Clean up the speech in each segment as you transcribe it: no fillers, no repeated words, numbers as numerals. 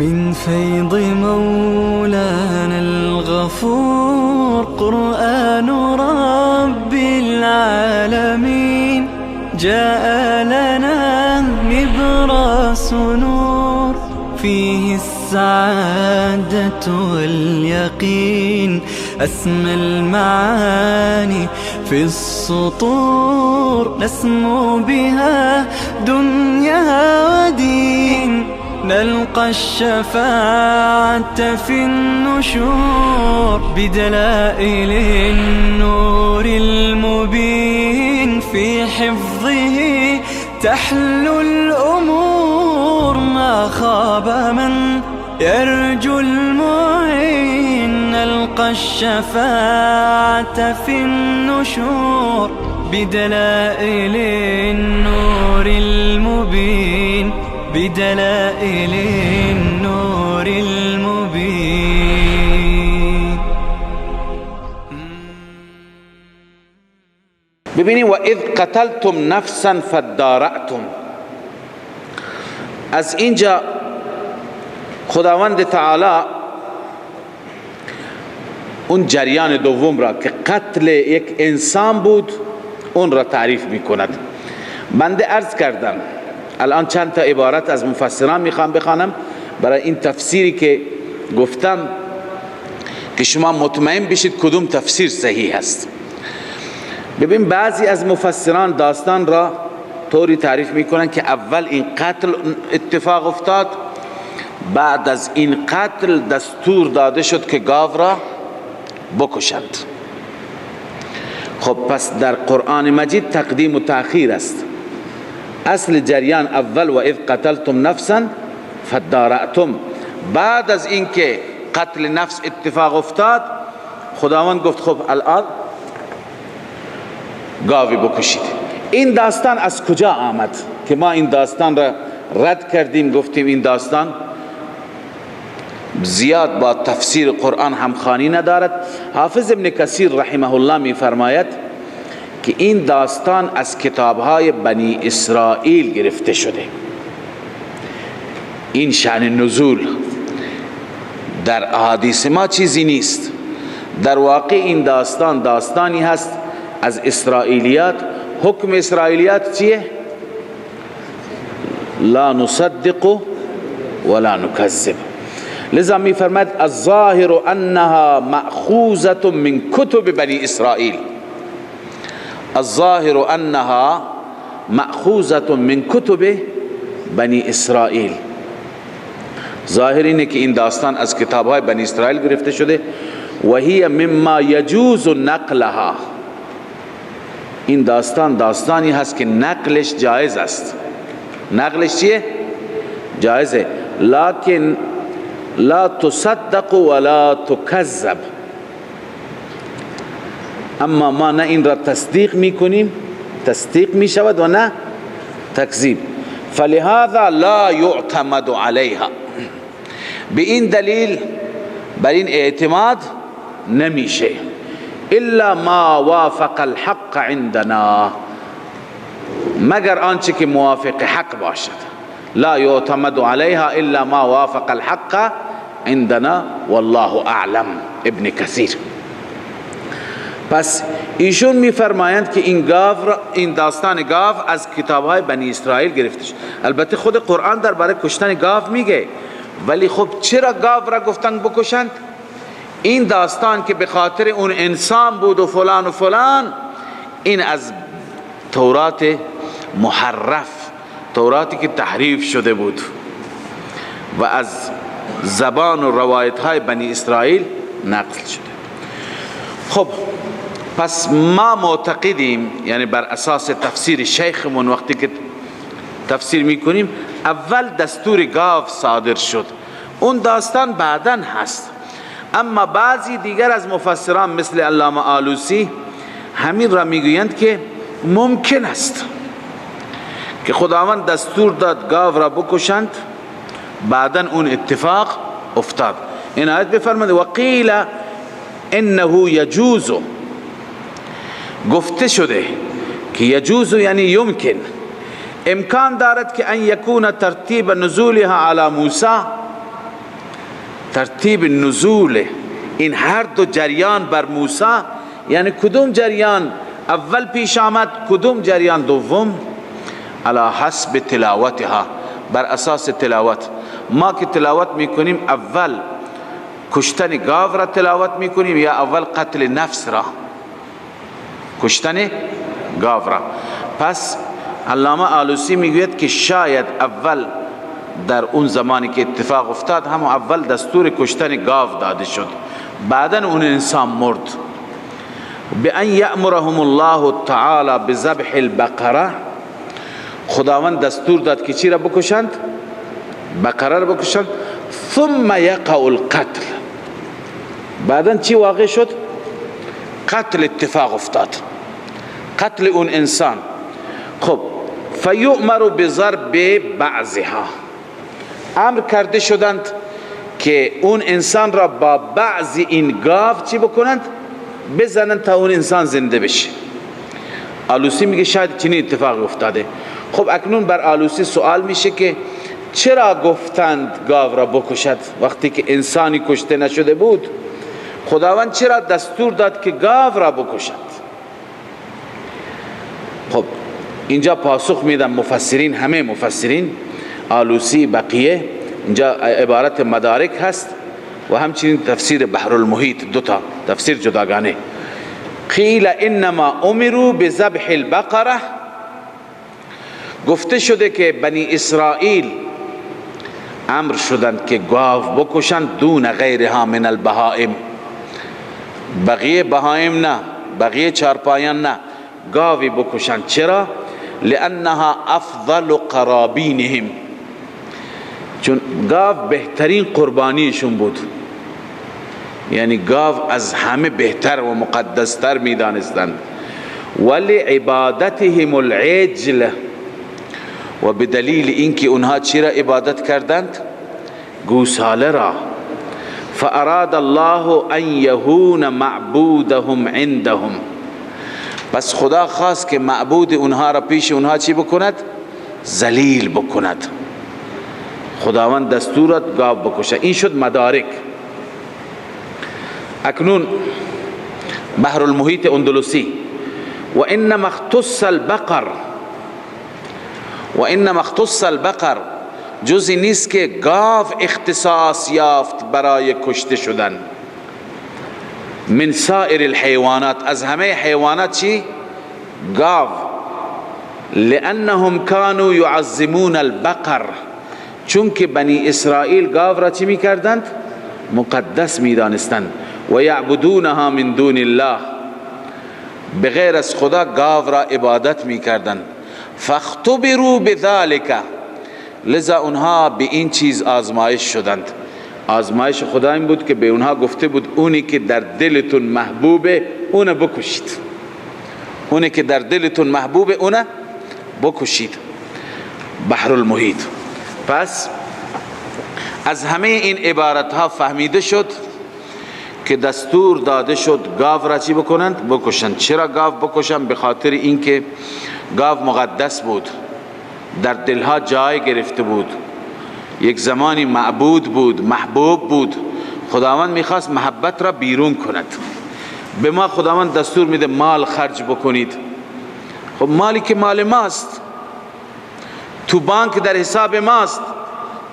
من فيض مولانا الغفور. قرآن رب العالمين جاء لنا نبراس نور، فيه السعادة واليقين، أسمى المعاني في السطور، نسمو بها دنيا ودين، نلقى الشفاعة في النشور، بدلائل النور المبين، في حفظه تحلو الأمور، ما خاب من يرجو المعين، نلقى الشفاعة في النشور، بدلائل النور المبين، بدلائل النور المبين. ببینیم و اذ قتلتم نفسا فادارأتم. از اینجا خداوند تعالی اون جریان دوم را که قتل یک انسان بود اون را تعریف میکند. بنده عرض کردم الان چند تا عبارت از مفسران میخوام بخوانم برای این تفسیری که گفتم که شما مطمئن بشید کدوم تفسیر صحیح است. ببین بعضی از مفسران داستان را طوری تعریف میکنن که اول این قتل اتفاق افتاد، بعد از این قتل دستور داده شد که گاو را بکشند. خب پس در قرآن مجید تقدیم و تأخیر است. اصل جریان اول و اذ قتلتم نفسا فادارأتم، بعد از اینکه قتل نفس اتفاق افتاد خداوند گفت خب الان گاوی بکشید. این داستان از کجا آمد که ما این داستان را رد کردیم، گفتیم این داستان زیاد با تفسیر قرآن همخوانی ندارد؟ حافظ ابن کثیر رحمه الله می فرماید که این داستان از کتابهای بنی اسرائیل گرفته شده. این شأن نزول در احادیث ما چیزی نیست. در واقع این داستان داستانی هست از اسرائیلیات. حکم اسرائیلیات چیه؟ لا نصدق ولا نکذب. لذا می فرماید الظاهر انها مأخوذة من کتب بنی اسرائیل. الظاهر انها مأخوذة من کتب بنی اسرائیل. ظاهر اینه که این داستان از کتابهای بنی اسرائیل گرفته شده. و هی مما یجوز نقلها. این داستان داستانی هست که نقلش جایز است. نقلش چیه؟ جایزه. لکن لا تصدق ولا تکذب. اما ما نه این را تصدیق میکنیم، تصدیق میشود، و نه تکذیب. فلهذا لا يعتمد عليها. به این دلیل بر این اعتماد نمیشه. الا ما وافق الحق عندنا، مگر آنچه که موافق حق باشد. لا يعتمد عليها الا ما وافق الحق عندنا والله اعلم. ابن کثیر. پس ایشون میفرمایند که این گاو، این داستان گاو از کتابهای بنی اسرائیل گرفته شد. البته خود قرآن درباره کشتن گاو میگه، ولی خب چرا گاو را گفتن بکشند؟ این داستان که به خاطر اون انسان بود و فلان و فلان، این از تورات محرف، توراتی که تحریف شده بود و از زبان و روایت های بنی اسرائیل نقل شده. خب پس ما معتقدیم، یعنی بر اساس تفسیر شیخمون وقتی که تفسیر میکنیم، اول دستور گاو صادر شد، اون داستان بعداً هست. اما بعضی دیگر از مفسران مثل علامه آلوسی همین را میگویند که ممکن است که خداوند دستور داد گاو را بکشند، بعداً اون اتفاق افتاد. این آیت بفرماید وقیل انه یجوز، گفته شده که یجوز یعنی یمکن، امکان دارد که ان یکون ترتیب نزولها علی موسی، ترتیب نزول این هر دو جریان بر موسی، یعنی کدوم جریان اول پیش آمد، کدوم جریان دوم، علی حسب تلاوتها، بر اساس تلاوت. ما که تلاوت میکنیم اول کشتن گاو را تلاوت میکنیم یا اول قتل نفس را؟ کشتن گاو را. پس علامه آلوسی میگوید که شاید اول در اون زمانی که اتفاق افتاد هم اول دستور کشتن گاو داده شد، بعدا اون انسان مرد. بأن یأمرهم الله تعالی بذبح البقره، خداوند دستور داد که چی را بکشند؟ بقره را بکشند. ثم یقع القتل، بعدا چی واقع شد؟ قتل اتفاق افتاد، قتل اون انسان. خب فیؤمر بضرب بعضها، امر کرده شدند که اون انسان را با بعض این گاو چی بکنند؟ بزنند تا اون انسان زنده بشه. آلوسی میگه شاید چنین اتفاق افتاده. خب اکنون بر آلوسی سوال میشه که چرا گفتند گاو را بکشد وقتی که انسانی کشته نشده بود؟ خداوند چرا دستور داد که گاو را بکشد؟ خب اینجا پاسخ میدن مفسرین، همه مفسرین، آلوسی، بقیه. اینجا عبارت مدارک هست و همچنین تفسیر بحر المحیط، دوتا تفسیر جداگانه. قیل انما امروا بذبح البقره، گفته شده که بنی اسرائیل امر شدند که گاو بکشند، دون غیرها من البهائم، بقیه بهائم نه، بقیه چارپایان نه، گاوی بکشند. چرا؟ لانها افضل قرابینهم، چون گاو بهترین قربانیشون بود، یعنی گاو از همه بهتر و مقدستر میدانستند. ولی عبادتهم العجل، و به دلیل اینکه اونها چی را عبادت کردند؟ گوساله را. فاراد الله ان یهون معبودهم عندهم، پس خدا خواست که معبود اونها را پیش اونها چی بکند؟ ذلیل بکند. خداوند دستورت گاو بکشه. این شد مدارک. اکنون بحر المحیط اندلسی، و انما اختص البقر، و انما اختص البقر، جزی نیست که گاو اختصاص یافت برای کشته شدن، من سائر الحیوانات، از همه حیوانات چی؟ گاو. لانهم كانوا يعظمون البقر، چون که بنی اسرائیل گاو را چی میکردند؟ مقدس میدانستند. و یعبدونها من دون الله، بغیر از خدا گاو را عبادت میکردند. فاختبروا بذلك، لذا اونها به این چیز آزمایش شدند. آزمایش خدا این بود که به اونها گفته بود اونی که در دلتون محبوبه اونو بکشید، اونی که در دلتون محبوبه اونو بکشید. بحر المحیط. پس از همه این عبارت ها فهمیده شد که دستور داده شد گاو را چی بکنند؟ بکشند. چرا گاو بکشند؟ به خاطر اینکه گاو مقدس بود، در دلها جای گرفته بود، یک زمانی معبود بود، محبوب بود. خداوند میخواست محبت را بیرون کند. به ما خداوند دستور میده مال خرج بکنید. خب مالی که مال ماست، تو بانک در حساب ماست،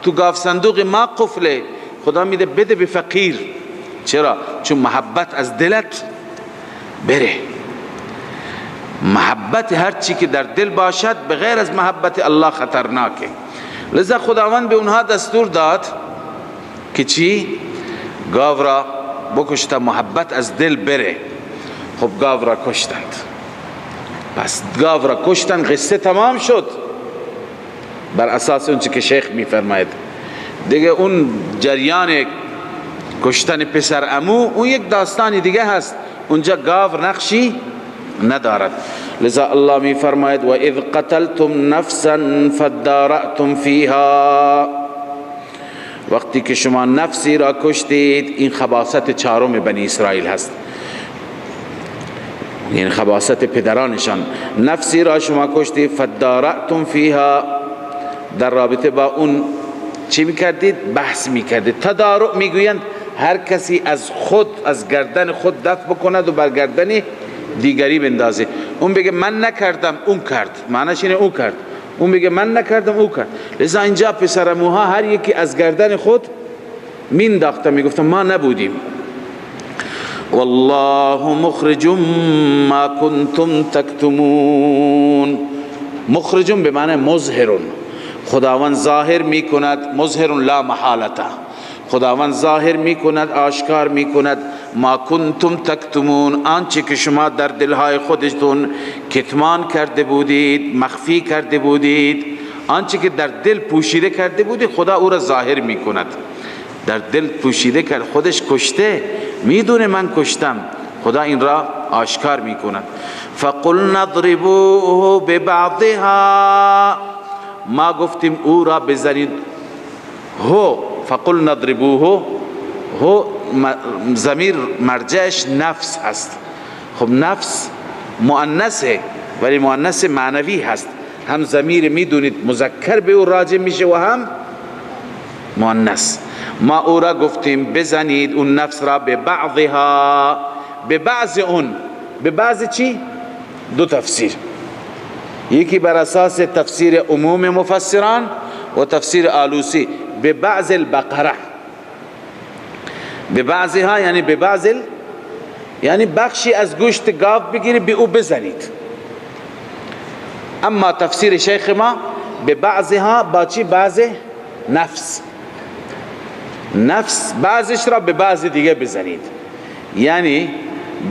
تو گاو صندوق ما قفله، خدا میده بده به فقیر. چرا؟ چون محبت از دلت بره. محبت هر چی که در دل باشد بغیر از محبت الله خطرناکه. لذا خداوند به اونها دستور داد که چی؟ گاو را بکشت، محبت از دل بره. خب گاو را کشتند. پس گاو را کشتند، قصه تمام شد بر اساس اون چی که شیخ میفرماید. دیگه اون جریان کشتن پسر عمو اون یک داستانی دیگه هست، اونجا گاو نقشی ندارد. لذا الله می فرماید و اذ قتلتم نفسا فادارأتم فیها، وقتی که شما نفسی را کشتید، این خباثت چهارم بنی اسرائیل هست، یعنی خباثت پدرانشان. نفسی را شما کشتید، فادارأتم فیها، در رابطه با اون چی میکردید؟ بحث میکردید. تدارع میگویند هر کسی از خود، از گردن خود دفع بکند و بر گردن دیگری بندازه. اون بگه من نکردم، اون کرد، معنیش اینه اون کرد. اون بگه من نکردم، اون کرد. لذا اینجا پسرموها هر یکی از گردن خود مینداختن، میگفتن ما نبودیم. والله مخرج ما کنتم تکتمون. مخرج به معنی مظهر، خداوند ظاهر میکند، مظهر لا محالته، خداوند ظاهر میکند، آشکار میکند. ما کنتم تکتمون، آنچه که شما در دلهای خودتون کتمان کرده بودید، مخفی کرده بودید، آنچه که در دل پوشیده کرده بودید، خدا او را ظاهر میکند. در دل پوشیده کرد، خودش کشته، میدونه من کشتم، خدا این را آشکار میکند. فقلنا اضربوه ببعضها، ما گفتیم او را بزنید. هو فقلنا اضربوه، هو ضمیر مرجعش نفس هست. خب نفس مؤنثه، ولی مؤنث معنوی هست، هم ضمیر میدونید مذکر به او راجع میشه و هم مؤنث. ما او را گفتیم بزنید اون نفس را به بعضها، به بعض اون، به بعض چی؟ دو تفسیر، یکی بر اساس تفسیر عموم مفسران و تفسیر آلوسی، به بعض البقره، به بعضها یعنی به بعض یعنی بخشی از گوشت گاو بگیری به او بزنید. اما تفسیر شیخ ما به بعضها با چی؟ بعض نفس، نفس بعضش را به بعض دیگه بزنید، یعنی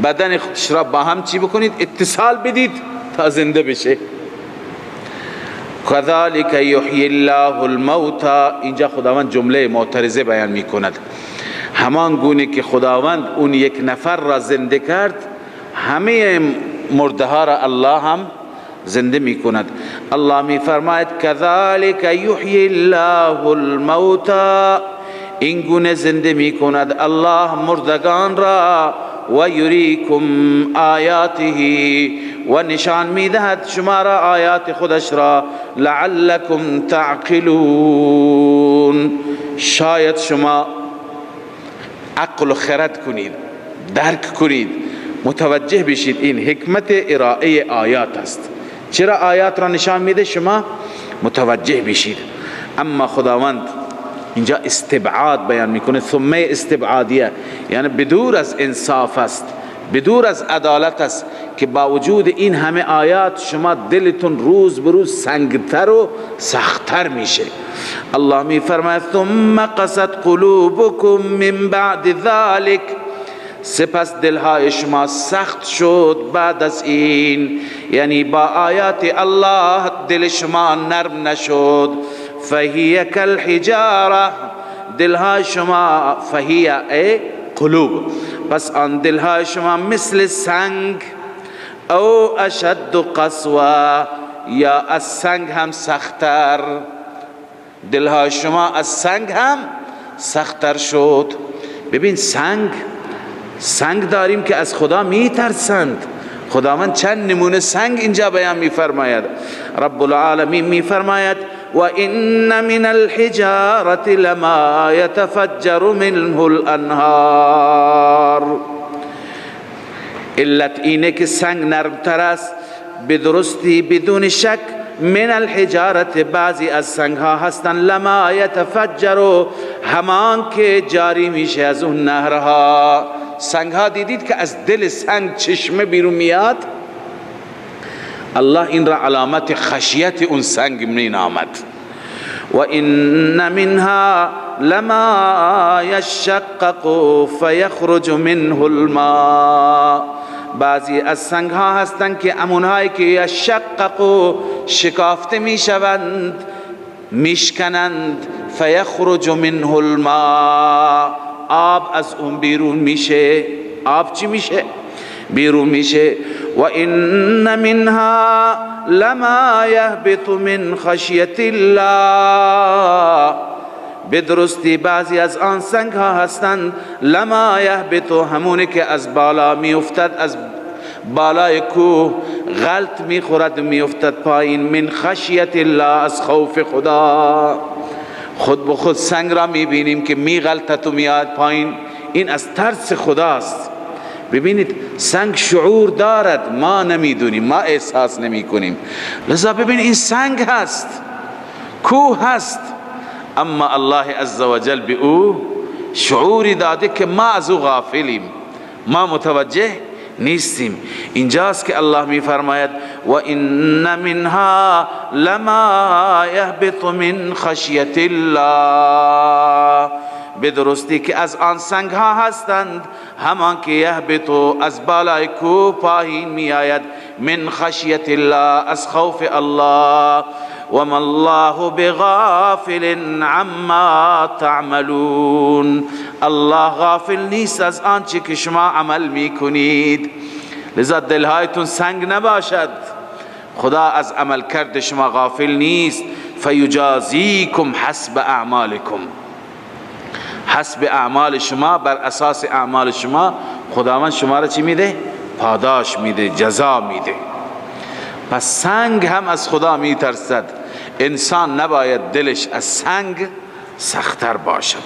بدن خودش را با هم چی بکنید؟ اتصال بدید تا زنده بشه. کذالک یحیی الله الموتى. اینجا خداوند جمله معترضه بیان میکند. همان گونه که خداوند اون یک نفر را زنده کرد، همه مرده ها را الله هم زنده میکند. الله میفرماید کذالک یحیی الله الموتى، این گونه زنده میکند الله مردگان را، و یریکم آیاته، و نشان میدهد شما را آیات خودش را، لعلکم تعقلون، شاید شما عقل و خرد کنید، درک کنید، متوجه بشید. این حکمت ارائه آیات است. چرا آیات را نشان میده؟ شما متوجه بشید. اما خداوند اینجا استبعاد بیان میکنه، ثم استبعادیه، یعنی بدور از انصاف است، بدور از عدالت است که با وجود این همه آیات شما دلتون روز به روز سنگتر و سختتر میشه. الله میفرماید ثم قست قلوبکم من بعد ذلک، سپس دلهای شما سخت شد بعد از این، یعنی با آیات الله دل شما نرم نشد. فهی کالحجاره، دلهای شما، فهی ای قلوب، پس آن دلهای شما مثل سنگ، او اشد قسوه، یا از سنگ هم سختر، دلهای شما از سنگ هم سختر شد. ببین سنگ، سنگ داریم که از خدا میترسند. خداوند چند نمونه سنگ اینجا بیان میفرماید. رب العالمین میفرماید و ان من الحجارة لما يتفجر منه الانهار. علت اینه که سنگ نرمتر است، به درستی بدون شک من الحجارت، بعضی از سنگ ها هستن، لما یتفجر، همان که جاری میشه از اون نهرها. سنگ ها دیدید که از دل سنگ چشمه بیرون میاد؟ الله این را علامت خشیت اون سنگ می نامد. و ان منها لما یشقق فیخرج منه الماء. بعضی از سنگ ها هستند که امونهایی که یشقق، شکافته می شوند، میشکنند، فیخرج منه الماء، آب از اون بیرون میشه. آب چی میشه؟ بیرون میشه. و ان منها لما یهبط من خشیت الله، به درستی بعضی از آن سنگ ها هستند، لما یهبط، همونه که از بالا میافتد، از بالای کوه غلط میخورد میافتد پایین، من خشیت الله، از خوف خدا. خود به خود سنگ را میبینیم که میغلطد و میاد پایین. این از ترس خداست. ببینید سنگ شعور دارد، ما نمیدونیم، ما احساس نمی کنیم. لذا ببین این سنگ هست، کوه هست، اما الله عزوجل به او شعوری داده که ما از او غافلیم، ما متوجه نیستیم. اینجاست که الله می فرماید و ان منها لما یهبط من خشیت الله، به درستی که از آن سنگ ها هستند همان که یهبط از بالای کوه پایین می آید، من خشیت الله، از خوف الله. و ما الله بغافل عما تعملون، الله غافل نیست از آنچه که شما عمل میکنید. لذا دلهایتون سنگ نباشد، خدا از عمل کرد شما غافل نیست. فیجازیکم حسب اعمالکم، حسب اعمال شما، بر اساس اعمال شما خداوند شما را چی میده؟ پاداش میده، جزا میده. پس سنگ هم از خدا میترسد، انسان نباید دلش از سنگ سخت‌تر باشد.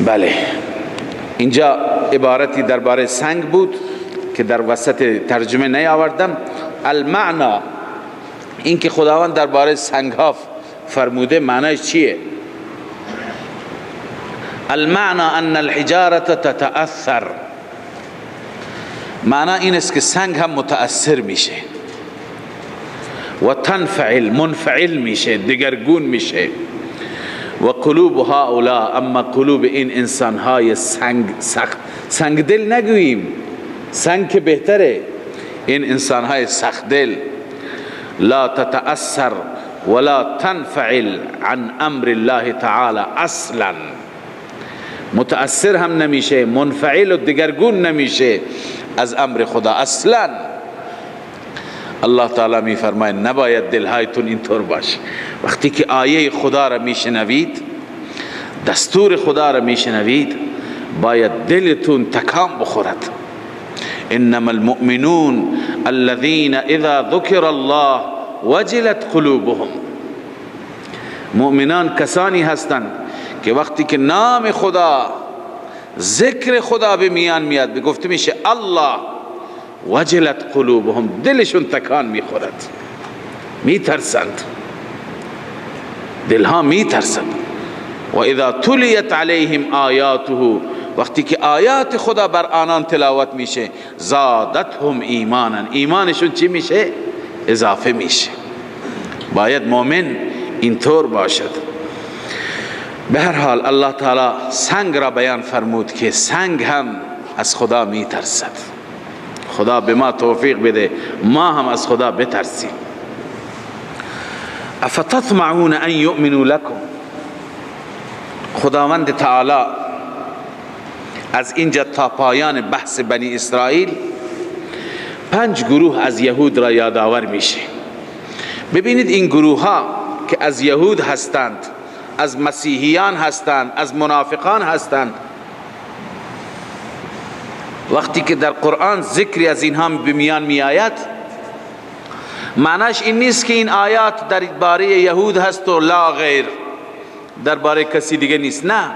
بله، اینجا عبارتی درباره سنگ بود که در وسط ترجمه نیاوردم. المعنا، این که خداوند درباره سنگ ها فرموده معنیش چیه؟ المعنى ان الحجارة تتأثر، معنی این است که سنگ هم متأثر میشه و تنفعل، منفعل میشه، دگرگون میشه. و قلوب هؤلاء، اما قلوب این انسانهای سنگ سخت، سنگ دل نگوییم، سنگ که بهتره، این انسانهای سخت دل لا تتأثر ولا تنفعل عن امر الله تعالی اصلا، متأثر هم نمیشه، منفعل و دگرگون نمیشه از امر خدا اصلا. الله تعالی میفرماید نباید دلهایتون اینطور باشه. وقتی که آیه خدا را میشنوید، دستور خدا را میشنوید، باید دلتون تکان بخورد. انما المؤمنون الذين اذا ذکر الله وجلت قلوبهم، مؤمنان کسانی هستند که وقتی که نام خدا، ذکر خدا به میان میاد، گفته میشه الله، وجلت قلوبهم، دلشون تکان میخورد، میترسند، دلها میترسند. و اذا تلیت علیهم آیاته، وقتی که آیات خدا بر آنان تلاوت میشه، زادتهم ایمانا، ایمانشون چی میشه؟ اضافه میشه. باید مؤمن اینطور باشد. به هر حال الله تعالی سنگ را بیان فرمود که سنگ هم از خدا میترسد. خدا به ما توفیق بده ما هم از خدا بترسیم. افتطمعون ان یؤمنوا لكم، خداوند تعالی از اینجا تا پایان بحث بنی اسرائیل 5 گروه از یهود را یادآور میشه. ببینید این گروه ها که از یهود هستند، از مسیحیان هستند، از منافقان هستند، وقتی که در قرآن ذکری از اینها به میان می آید، معناش این نیست که این آیات در باره یهود هست و لا غیر، در باره کسی دیگه نیست. نه،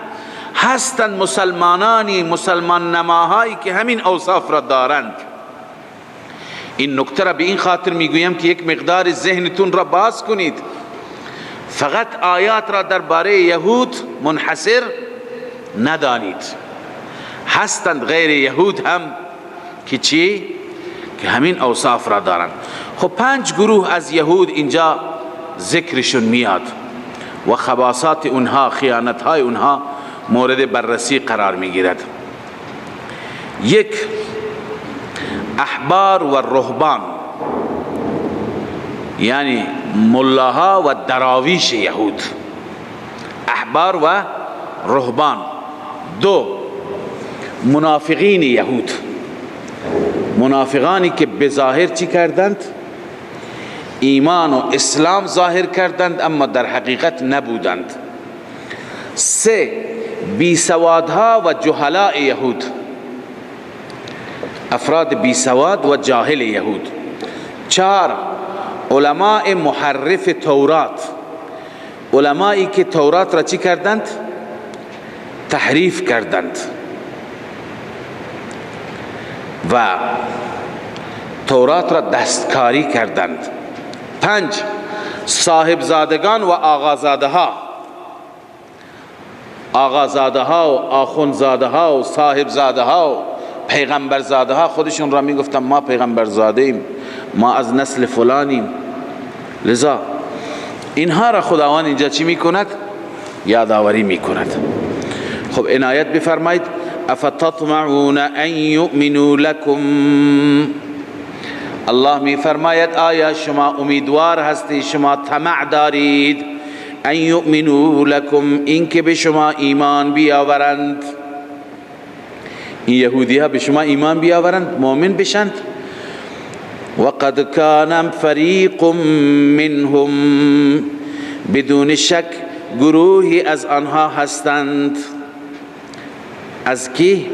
هستند مسلمانانی، مسلمان نماهایی که همین اوصاف را دارند. این نکته را به این خاطر میگویم که یک مقدار ذهنتون را باز کنید. فقط آیات را درباره یهود منحصر ندانید، هستند غیر یهود هم که چی؟ که همین اوصاف را دارند. خب 5 گروه از یهود اینجا ذکرشون میاد و خباثات اونها، خیانتهای اونها مورد بررسی قرار میگیرد. یک، احبار و رهبان، یعنی ملاها و دراویش یهود، احبار و رهبان. دو، منافقین یهود، منافقانی که بظاهر چی کردند؟ ایمان و اسلام ظاهر کردند اما در حقیقت نبودند. سه، بیسوادها و جهلاء یهود، افراد بیسواد و جاهل یهود. چهار، علماء محرف تورات، علمایی که تورات را چی کردند؟ تحریف کردند و تورات را دستکاری کردند. 5، صاحبزادگان و آقازاده ها، آقازاده ها و آخوندزاده ها و صاحبزاده ها و پیغمبرزاده ها خودشون را میگفتن ما پیغمبرزاده ایم، ما از نسل فلانیم. لذا اینها را خداوند اینجا چی میکند؟ یادآوری میکند. خب عنایت بفرمایید. افتطمعون ان یؤمنوا لکم، الله میفرماید آیا شما امیدوار هستی، شما طمع دارید، ان یؤمنوا لکم، اینکه به شما ایمان بیاورند، این یهودی ها به شما ایمان بیاورند، مؤمن بشند. وقد کان فریق منهم، بدون شک گروهی از آنها هستند. از کی؟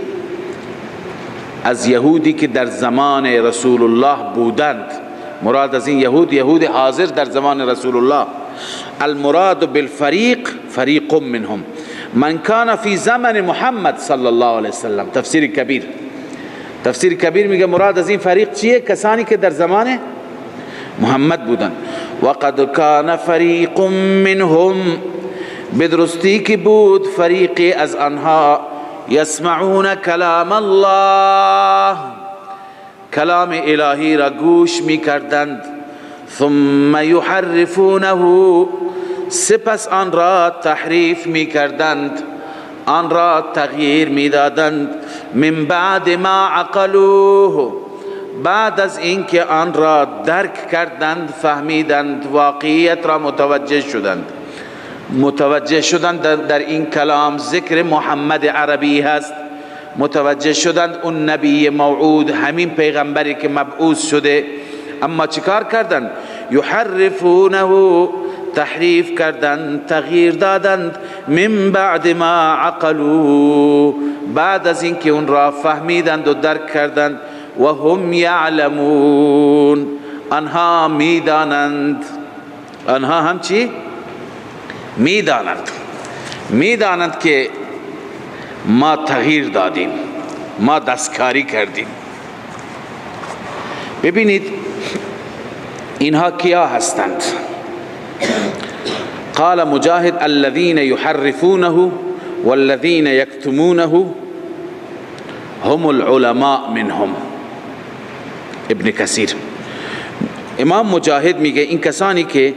از یهودی که در زمان رسول الله بودند. مراد از این یهود، یهود حاضر در زمان رسول الله. المراد بالفریق فریق منهم من کان فی زمن محمد صلی الله علیه وسلم. تفسیر کبیر، تفسیر کبیر میگه مراد از این فریق چیه؟ کسانی که در زمان محمد بودند. وقد کان فریق منهم، بدرستی که بود فریقی از آنها، یسمعون کلام الله، کلام الهی را گوش میکردند، ثم یحرفونه، سپس آن را تحریف میکردند، آن را تغییر میدادند، من بعد ما عقلوه، بعد از اینکه آن را درک کردند، فهمیدند، واقعیت را متوجه شدند. متوجه شدند در این کلام ذکر محمد عربی هست، متوجه شدند اون نبی موعود، همین پیغمبری که مبعوث شده. اما چیکار کردند؟ یحرفونه، تحریف کردند، تغییر دادند، من بعد ما عقلو، بعد از اینکه اون را فهمیدند و درک کردند. و هم یعلمون، آنها میدانند. آنها هم چی؟ میدانند، میدانند که ما تغییر دادیم، ما دستکاری کردیم. ببینید اینها کیا هستند؟ قال مجاهد الذين يحرفونه والذين يكتمونه هم العلماء منهم. ابن کثیر، امام مجاهد میگه این کسانی که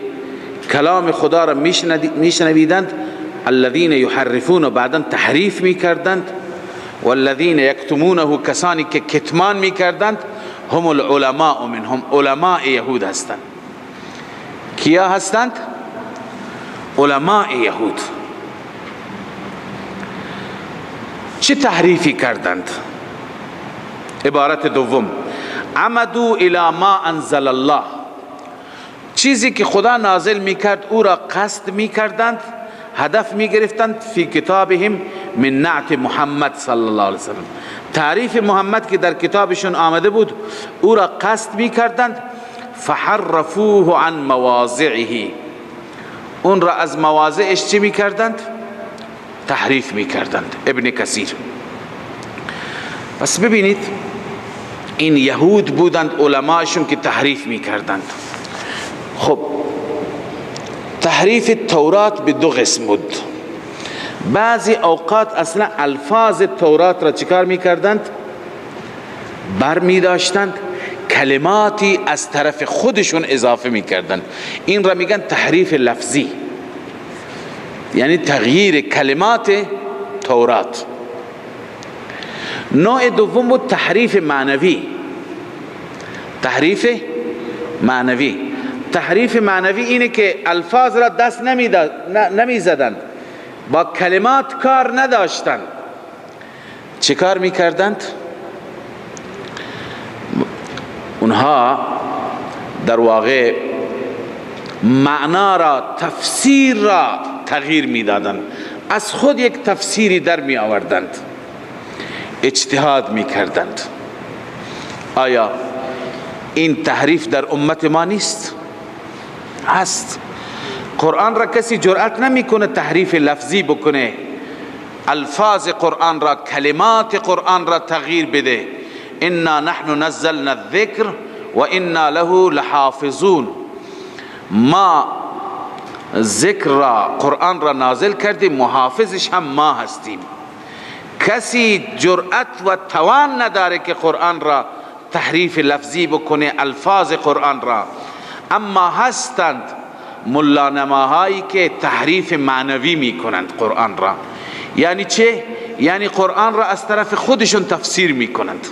کلام خدا را میشنویدند، الذين يحرفون، بعدا تحریف میکردند، والذین یکتمونه، کسانی که کتمان میکردند، هم العلماء منهم، علماء یهود هستند. کیا هستند؟ علماء یهود. چه تحریفی کردند؟ عبارت دوم، عمدوا الی ما انزل الله، چیزی که خدا نازل میکرد او را قصد میکردند، هدف میگرفتند، فی کتابهم من نعت محمد صلی الله علیه وسلم، تعریف محمد که در کتابشون آمده بود او را قصد میکردند. فحرفوه عن مواضعه، اون را از مواضعش چی میکردند؟ تحریف میکردند. ابن کثیر. پس ببینید این یهود بودند، علماشون که تحریف میکردند. خب تحریف تورات به دو قسم بود. بعضی اوقات اصلا الفاظ تورات را چیکار میکردند؟ بر میداشتند، کلماتی از طرف خودشون اضافه میکردند. این را میگن تحریف لفظی، یعنی تغییر کلمات تورات. نوع دوم بود تحریف معنوی. تحریف معنوی، تحریف معنوی اینه که الفاظ را دست نمیزدند، با کلمات کار نداشتند. چه کار میکردند؟ اونها در واقع معنا را، تفسیر را تغییر میدادند، از خود یک تفسیری در می آوردند، اجتهاد می کردند. آیا این تحریف در امت ما نیست؟ هست. قرآن را کسی جرأت نمیکنه تحریف لفظی بکنه، الفاظ قرآن را، کلمات قرآن را تغییر بده. انا نحن نزلنا الذکر و انا له لحافظون. ما ذکر را، قرآن را نازل کردیم، محافظش هم ما هستیم. کسی جرأت و توان نداره که قرآن را تحریف لفظی بکنه، الفاظ قرآن را. اما هستند ملانماهایی که تحریف معنوی میکنند قرآن را. یعنی چه؟ یعنی قرآن را از طرف خودشون تفسیر میکنند.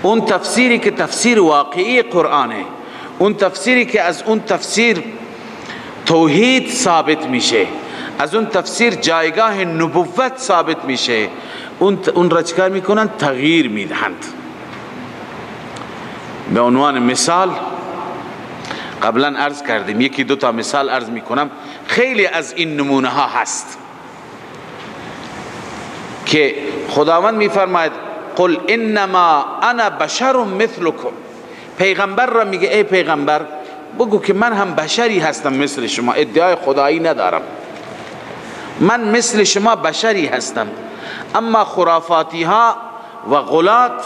اون تفسیری که تفسیر واقعی قرآنه، اون تفسیری که از اون تفسیر توحید ثابت میشه، از اون تفسیر جایگاه نبوت ثابت میشه، اون را چکار میکنند؟ تغییر میدهند. به عنوان مثال قبلا عرض کردیم، یکی دو تا مثال عرض میکنم، خیلی از این نمونه ها هست که خداوند میفرماید قل انما انا بشر مثلکم. پیغمبر را میگه ای پیغمبر بگو که من هم بشری هستم مثل شما، ادعای خدایی ندارم، من مثل شما بشری هستم. اما خرافاتی ها و غلات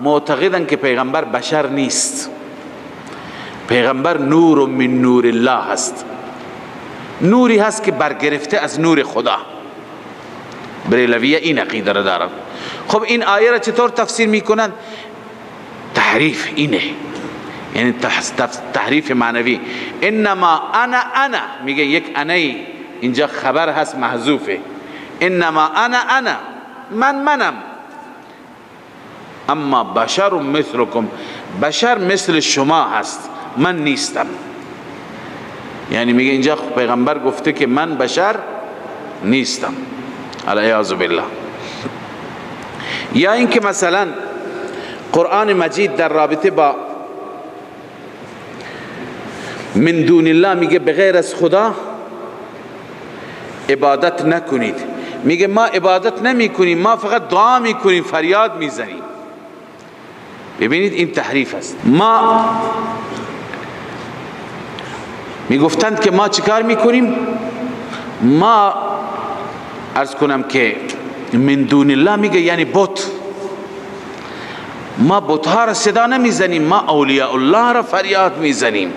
معتقدن که پیغمبر بشر نیست، پیغمبر نور من نور الله هست، نوری هست که برگرفته از نور خدا. بریلویه این عقیده را دارن. خب این آیه را چطور تفسیر میکنن؟ تحریف اینه، یعنی تحریف معنوی. انما انا انا، میگه یک انای اینجا خبر هست محذوفه، انما انا انا، من منم، اما بشر مثلکم، بشر مثل شما هست، من نیستم. یعنی میگه اینجا پیغمبر گفته که من بشر نیستم، العیاذ بالله. یا اینکه مثلا قرآن مجید در رابطه با من دون الله میگه بغیر از خدا عبادت نکنید. میگه ما عبادت نمی کنیم، ما فقط دعا میکنیم، فریاد میزنیم. ببینید این تحریف است. ما میگفتند که ما چیکار میکنیم؟ ما عرض کنم که من دون الله میگه یعنی بت، ما بتها را صدا نمیزنیم، ما اولیاء الله را فریاد میزنیم.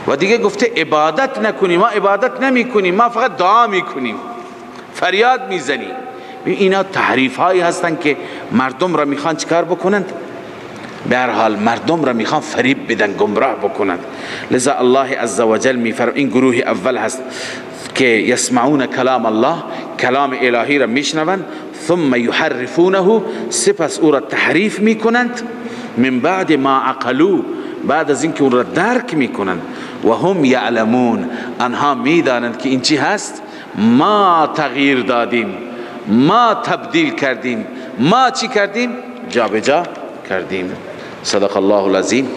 و دیگه گفته عبادت نکنیم، ما عبادت نمی کنیم، ما فقط دعا میکنیم، فریاد میزنیم. اینا تحریف هایی هستن که مردم را میخوان چیکار بکنند؟ به هر حال مردم را میخوان فریب بدن، گمراه بکنند. لذا الله عزوجل میفرماید این گروه اول هست که یسمعون کلام الله، کلام الهی را میشنوند، ثم یحرفونه، سپس او را تحریف میکنند، من بعد ما عقلو، بعد از اینکه اون را درک میکنند، و هم یعلمون، آنها میدانند که این چی هست، ما تغییر دادیم، ما تبدیل کردیم، ما چی کردیم؟ جابجا کردیم. صدق الله العظیم.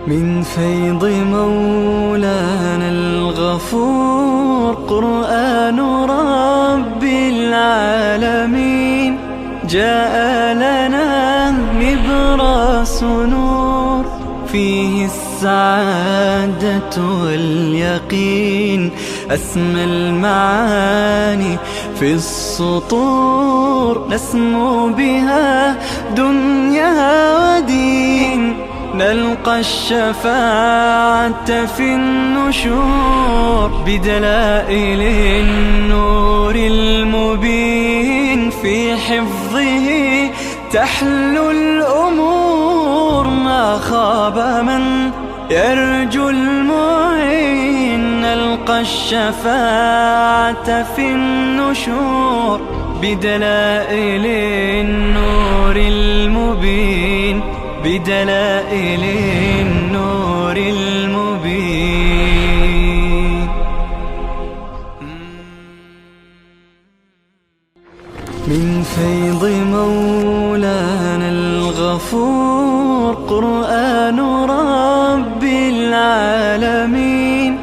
من فیض مولانا الغفور قرآن رب العالمین جاء لنا نبراس نور فيه السعادة واليقين أسمى المعاني في السطور نسمو بها دنيا ودين نلقى الشفاعة في النشور بدلائل النور المبين في حفظه تحلو الأمور ما خاب من يرجو المعين نلقى الشفاعة في النشور بدلائل النور المبين بدلائل النور المبين. من فيض مولانا الغفور قرآن رب العالمين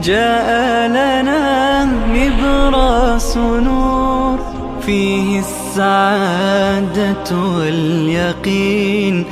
جاء لنا نبراس نور فيه السعادة واليقين.